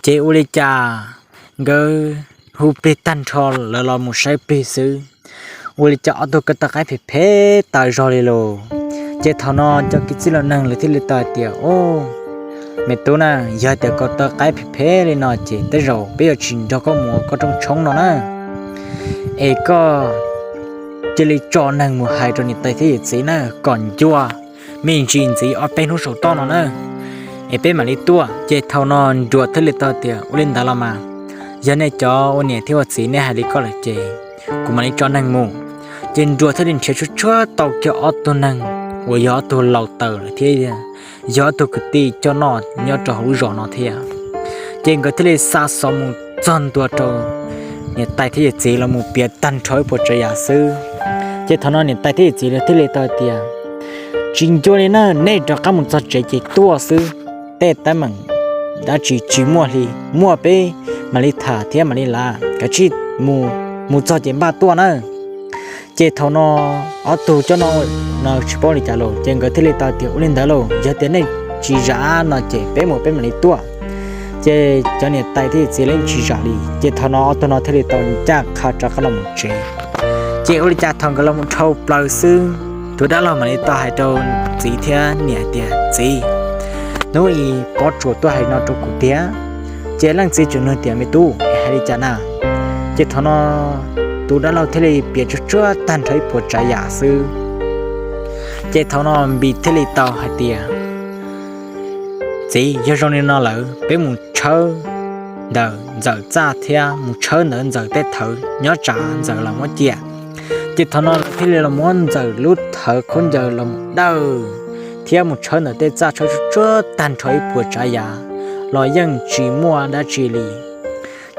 Ces ua li cas nkawd hu plig tag nrho, lawv los mus saib plig xwb, ua li cas ob tug ko taw qaib phem phem tas zog li lauj. Ces thaum no cov kwv tij los neeg lawv thiaj li tau hais tias, Au, me tub na, yog tias ko taw qaib phem phem li no ces tej zaum peb yuav tsis nrog koj mus ua koj rooj tshoob no na. Es koj cia li tso neeg mus hais rau niam tais thiab yawm txiv na, kom ncua me ntsis ntxiv ob peb hnub saum toj no na, es peb mam li tuaj. Ces thaum no Nruas thiaj li tau tias, Ua li ntawd los mas, yog nej cov ua niam thiab ua txiv nej hais li koj lawm ces kuv mam li tso neeg mus. Ces Nruas thiaj li nrhiav tshuab tshuab tau kiag ob tug neeg uas yog ob tug laus taws lawm thiab yog ob tug kwv tij coj noj nyob rau hauv lub zos no thiab. Ces nkawd thiaj li xa xov mus txog ntua rau niam tais thiab yawm txiv los mus piav tag nrho ib puas tsav yam xwb. Ces thaum no niam tais thiab yawm txiv lawv thiaj li tau tias, Tsis ncua li na, nej rov qab mus txog tsev ces tuaj xwb, tej teeb meem dab tsi tsis muaj li, muaj peb mam li tham thiab mam li lav, kav tsij mus, mus txog ces npaj tuaj na. Ces thaum no ob tug coj noj no tsis paub li cas los ces nkawd thiaj li tau tias, Ua li ntawd lauj, yog tias nej tsis zam no ces peb mus peb mam li tuaj. Ces cov niam tais thiab yawm txiv lawv tsis zam li, ces thaum no ob tug no thiaj li tau ncaj qha rov qab los mus tsev. Ces ua li cas thaum nkawd los mus dhau plaws xwb, tus dab laug mam li tau hais rau txiv thiab niam tias, Txiv, hnub i Pob Tsuas tuaj hais no rau kuv tiag. Ces leej txiv tseem nug tias, Me tub, hais li cas na? Ces thaum no tus dab laug thiaj li piav tshuab tshuab tag nrho ib puas tsav yam xwb. Ces thaum no Npis thiaj li tau hais tias, Txiv, yog zoo li no lawm peb mus tshawb ntawm Ntxawm txaj thiab mus tshawb ntawm Ntxawm tej thawv nyob tsam Ntxawm los muab cia. Ces thaum no lawv thiaj li los muab Ntxawm lub thawv khaub ncaws los mus dawj thiab mus tshawb ntawm tej txaj, tshawb tshuab tag nrho ib puas tsav yam los yeej tsis muaj dab tsi li.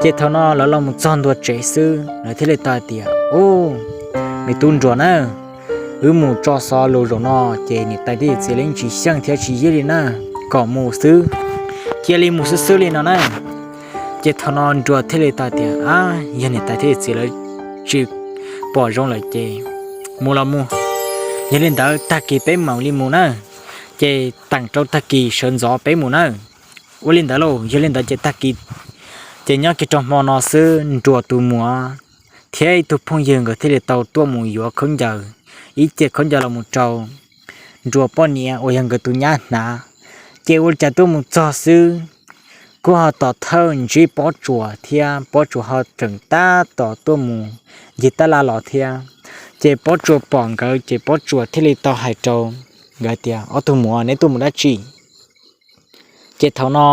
Ces thaum no lawv los mus txog ntua tsev xwb, lawv thiaj li tau hais tias, Ub, me tub Nruas na, wb mus tso xov lus zaum no ces niam tais thiab yawm txiv lawv yeej tsis xyeej thiab tsis yig li na, kom mus xwb, cia li mus xwb xwb li no na. Ces thaum no Nruas thiaj li tau tias, Ab, yog niam tais thiab yawm txiv lawv tsis pom zoo lawm ces mus los mus. Yog li ntawd tag kis peb mam li mus na, ces teem rau tag kis sawv ntxov peb mus na. Ua li ntawd lauj, yog li ntawd ces tag kis ces nyob kiag rau hmo no xwb, Nruas tus muam thiab ib tug phooj ywg nkawd thiaj li tau tuaj mus yuav khaub ncaws, ib ce khaub ncaws los mus rau Nruas poj niam uas yog nkawd tus nyab hnav. Ces ua li cas tuaj mus txog xwb, kuj ho tom thawj ntsib Pob Tsuas thiab Pob Tsuas ho tseem tab tom tuaj mus ncig tab laj los thiab. Ces Pob Tsuas pom nkawd ces Pob Tsuas thiaj li tau hais rau nkawd tias, Ob tug muam, neb tuaj mus dab tsi? Ces thaum no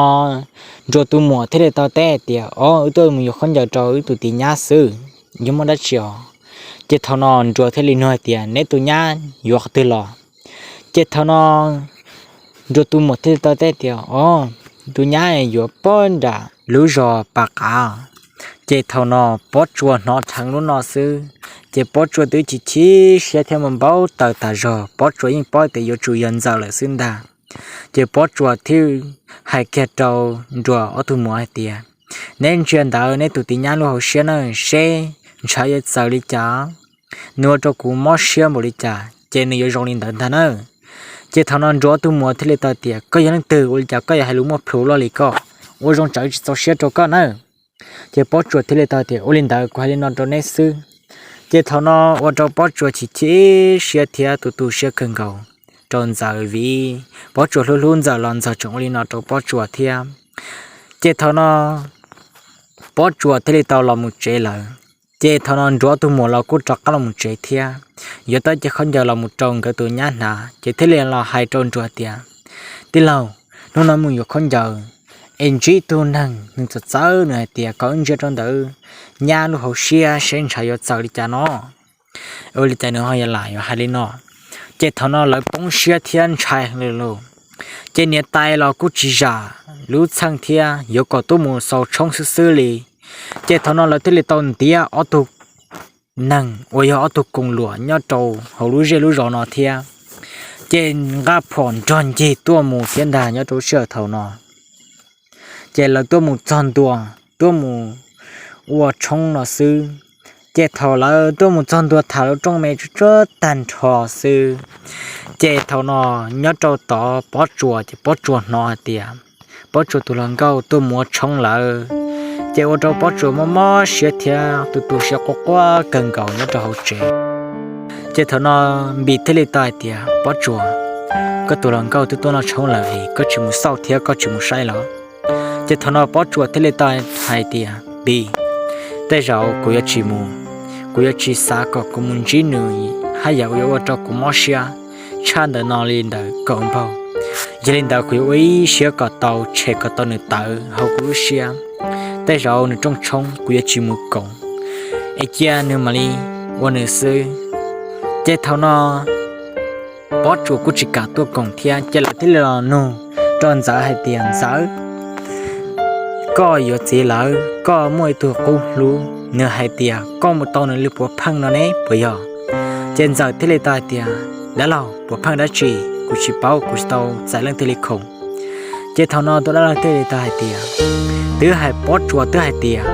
Nruas tus muam thiaj li tau teb tias, Ob, wb tuaj mus yuav khaub ncaws rau wb tus tij nyab xwb, yuav muaj dab tsi os? Ces thaum no Nruas thiaj li nug hais tias, Neb tus nyab yuav qhov twg los? Ces thaum no Nruas tus muam thiaj li tau teb tias, Ob, tus nyab yuav pog nram lub zos Pas Qav. Ces thaum no Pob Tsuas hnov dheev lub no xwb, ces Pob Tsuas twb chim chim siab thiab mus npau taws tas zog, Pob Tsuas yeej paub tias yuav tsum yog Ntxawm lawm xwb ntag. Ces Pob Tsuas thiaj hais kiag rau Nruas ob tug muam hais tias, Neb ntsia ntawd neb tus tij nyab lub hauv siab na, seb ntshav yuav txaws li cas, nws ua rau kuv mob siab npaum li cas ces nws yuav zoo li ntawd ntag na. Ces thaum no Nruas ob tug muam thiaj li tau tias, Koj yog leej twg ua li cas koj yuav hais lus muaj plhus loj li koj? Ua zoo tsam wb tsis txaus siab rau koj na. Ces Pob Tsuas thiaj li tau tias, Ua li ntawd kuv hais li no rau neb xwb. Ces thaum no ua rau Pob Tsuas chim chim siab thiab tu tu siab kawg nkaus rau Ntxawm vim Pob Tsuas hlub hlub Ntxawm los Ntxawm tseem ua li no rau Pob Tsuas thiab. Ces thaum no Pob Tsuas thiaj li tau los mus tsev lawm. Ces thaum no Nruas tus muam los kuj rov qab los mus tsev thiab, yuav tau cev khaub ncaws los mus rau nkawd tus nyab hnav, ces thiaj li los hais rau Nruas tias, Tij laug, hnub no mus yuav khaub ncaws, es ntsib tug neeg nws txawv txawv, nws hais tias kom wb ntsia rau ntawm nyab lub hauv siab seb ntshe yuav txawv li cas no. Ua li cas nws ho yuav lam yuav hais li no? Ces thaum no lawv poob siab thiab ntshai heev li lauj. Ces niam tais los kuj tsis zam lub txheej thiab, yuav kom tuaj mus xaus tshoob xwb xwb li. Ces thaum no lawv thiaj li tau ntiab ob tug neeg uas yog ob tug koos luam nyob rau hauv lub zej lub zos no thiab. Ces nqa phom nrog ncig tuaj mus thiab ntag nyob rau lub sij hawm thaum no. Ces lawv tuaj mus txog ntua, tuaj mus ua tshoob no xwb. Ces thaum lawv tuaj mus txog ntua tham lub rooj me tsuag tsuag tag nrho xwb, ces thaum no nyob rau tod Pob Tsuas, ces Pob Tsuas hnov hais tias Pob Tsuas tus hluas nkauj tuaj mus ua tshoob lawm. Ces ua rau Pob Tsuas mob mob siab thiab tu tu siab quaj quaj kawg nkaus nyob rau hauv tsev. Ces thaum no Npis thiaj li tau hais tias, Pob Tsuas, koj tus hluas nkauj twb tuaj noj tshoob lawm es koj tsis mus xauj thiab koj tsis mus saib los? Ces thaum no Pob Tsuas thiaj li tau hais tias, Npis, tej zaum kuv yuav tsis mus, kuv yuav tsis xav kom kuv mus ntsib nws haj yam yuav ua rau kuv mob siab tshaj ntawm no li ntawm kaum npaug. Yog li ntawd kuv yuav ua ib siab kom tau tshem kom tau nws tawv hauv kuv lub siab. Tej zaum nws rooj tshoob kuv yuav tsis mus koom, es cia nws mam li ua nws xwb. Ces thaum no Pob Tsuas kuj tsis kam tuaj koom thiab, ces lawv thiaj li los nug rau Ntxawm hais tias, Ntxawm, koj yuav txiv lawm, koj muaj ib tug qub hlub, nws hais tias koj mus tau nws li puav pheej no ne puas yog? Ces Ntxawm thiaj li tau hais tias, Dab laug, puav pheej dab tsi? Kuv tsis paub, kuv tsis tau txais leej twg li khoom. Ces thaum no tus dab laug thiaj li tau hais tias, Twb hais Pob Tsuas twb hais tias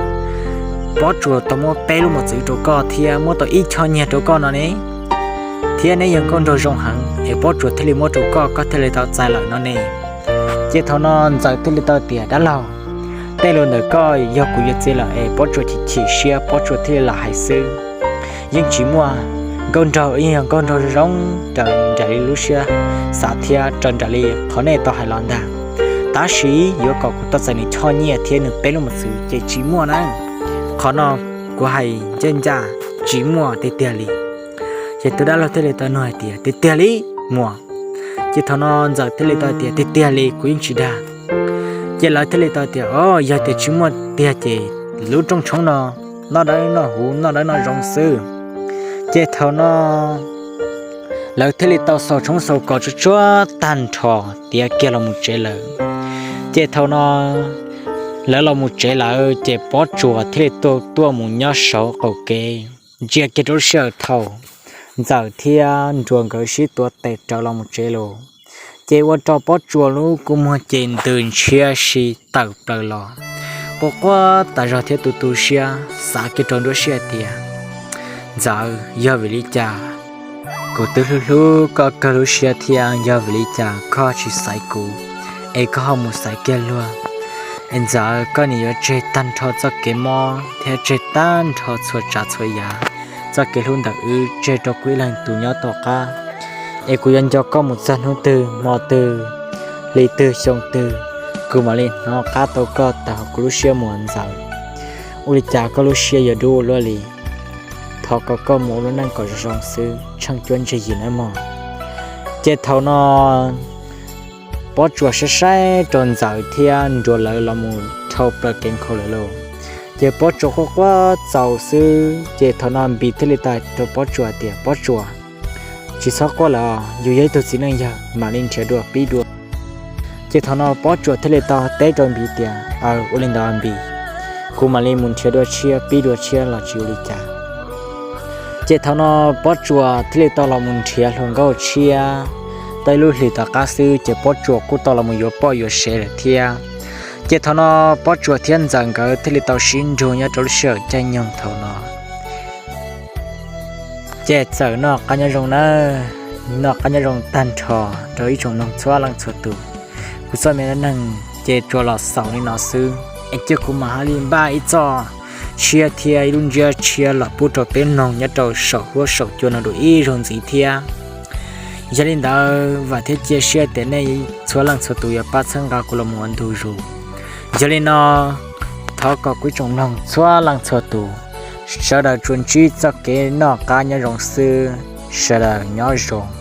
Pob Tsuas tau muab peb lub mos txwv rau koj thiab muab tau ib choj nyiaj rau koj no ne, thiab neb yog nkauj nraug zoo heev es Pob Tsuas thiaj li muab rau koj, koj thiaj li tau txais lawm no ne. Ces thaum no Ntxawm thiaj li tau tias, Dab laug, tej lus ntawm koj yog kuv yuav txiv lawm es Pob Tsuas chim chim siab, Pob Tsuas thiaj li lam hais xwb. Yeej tsis muaj nkauj nraug, yeej yog nkauj nraug zoo raws nraim li lub siab xav thiab raws nraim li qhov nej tau hais los ntag. Tab sis yuav kom kuv tau txais nws choj nyiaj thiab nws peb lub mos txwv ces tsis muaj na. Qhov no kuv hais ncaj ncaj, tsis muaj tiag tiag li. Ces tus dab laug thiaj li tau nug hais tias, Tiag tiag li, muam? Ces thaum no Ntxawm thiaj li tau tias, Tiag tiag li, kuv yeej tsis dag. Ces lawv thiaj li tau tias, O, yog tias tsis muaj tiag ces lub rooj tshoob no noj dawb noj huv, noj dawb noj zoo xwb. Ces thaum no lawv thiaj li tau xaus tshoob xaus kos tsuag tsuag tag nrho tiav kiag los mus tsev lawm. Ces thaum no lawv los mus tsev lawm ces Pob Tsuas thiaj li tuaj tuaj mus nyob saum qaum kev, ntsia kiag rau lub sij hawm thaum Ntxawm thiab Nruas nkawd sib tuav tes rawv los mus tsev lawm. Ces ua rau Pob Tsuas lub kua muag ces ntws ntshiab si tawm plaws los, quaj quaj tas zog thiab tu tu siab xav kiag rau nruab siab tias, Ntxawm, yog vim li cas kuv twb hlub hlub koj kawg lub siab thiab yog vim li cas koj tsis xaiv kuv, es koj ho mus xaiv kiag luag? Es Ntxawm, koj nim yuav tseg tag nrho txoj kev mob thiab tseg tag nrho txhua tsav txhua yam, txoj kev hlub ntawm wb tseg rau kuv ib leeg tus nyob tom qab. Es kuv yuav nco koj mus txog hnub twg hmo twg hli twg xyoo twg, kuv mam li hnov qab tau koj tawm hauv kuv lub siab mus Ntxawm. Ua li cas koj lub siab yuav dub ua luaj li? Thov kom koj mus ua lub neej kom zoo zoo xwb, tsheej cuab ntseg yim nawb mog. Ces thaum no Pob Tsuas saib saib rau Ntxawm thiab Nruas lawv los mus dhau plaws kev nkhaus lawm lauj. Ces Pob Tsuas quaj quaj txaus xwb, ces thaum no Npis thiaj li tau rau Pob Tsuas tias, Pob Tsuas, tsis txhob quaj lawm, yus yog ib tug txiv neej yawg, mam li nrhiav dua pib dua. Ces thaum no Pob Tsuas thiaj li tau teb rau Npis tias, Aw, ua li ntawd Npis, kuv mam li mus nrhiav dua tshiab pib dua tshiab los tsis ua li cas. Ces thaum no Pob Tsuas thiaj li tau los mus nrhiav hluas nkauj tshiab. Tau ib lub hlis tom qab xwb ces Pob Tsuas kuj tau los mus yuav poj yuav sev lawm thiab. Ces thaum no Pob Tsuas thiab Ntxawm nkawd thiaj li tau sib nrug nyob rau lub sij hawm caij nyoog thaum no. Ces txawm noj qab nyob zoo nawb, noj qab nyob zoo tag nrho rau ib tsoom mloog txhua leej txhua tus. Kuv txoj me dab neeg ces tsuas los xaus li no xwb, es cia kuv mam ho li npaj ib txoj tshiab thiab ib lub ntsiab tshiab los pub rau peb mloog nyob rau saum huab saum cua no dua ib zaug ntxiv thiab. Yog li ntawd vam thiab cia siab tias nej txhua leej txhua tus yuav pab txhawb nqa kuv los mus ua ntu zus. Yog li no, Thov kom kuv tsoom mloog txhua leej txhua tus, sawv daws tsuas ntsib txoj kev noj qab nyob zoo xwb. Sawv daws nyob zoo.